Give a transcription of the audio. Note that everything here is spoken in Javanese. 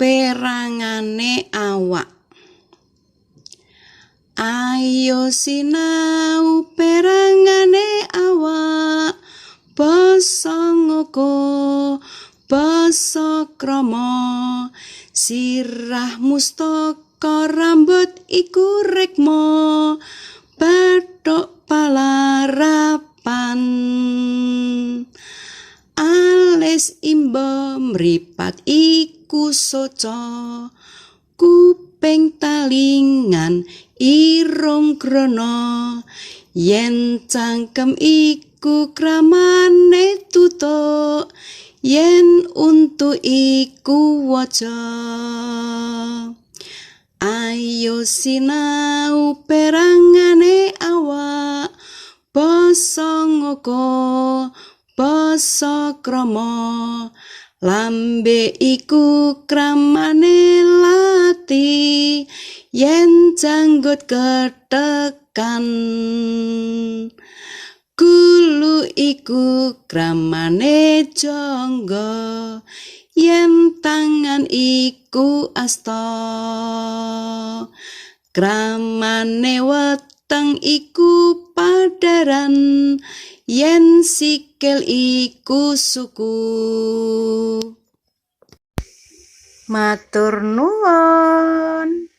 Perangane awak. Ayo sinau perangane awak, basa ngoko, basa krama, sirah mustaka, rambut iku rikma, bathuk palarapan, alis imba, mripat iku soca, kuping talingan, irung grana, yen cangkem iku kramane tutuk, yen untu iku waja. Ayo sinau perangane awak, basa ngoko, basa krama, lambe iku kramane lathi, yen janggut ketekan, gulu iku kramane jangga, yen tangan iku asta, kramane weteng iku padharan, yen sikil iku suku. Matur nuwun.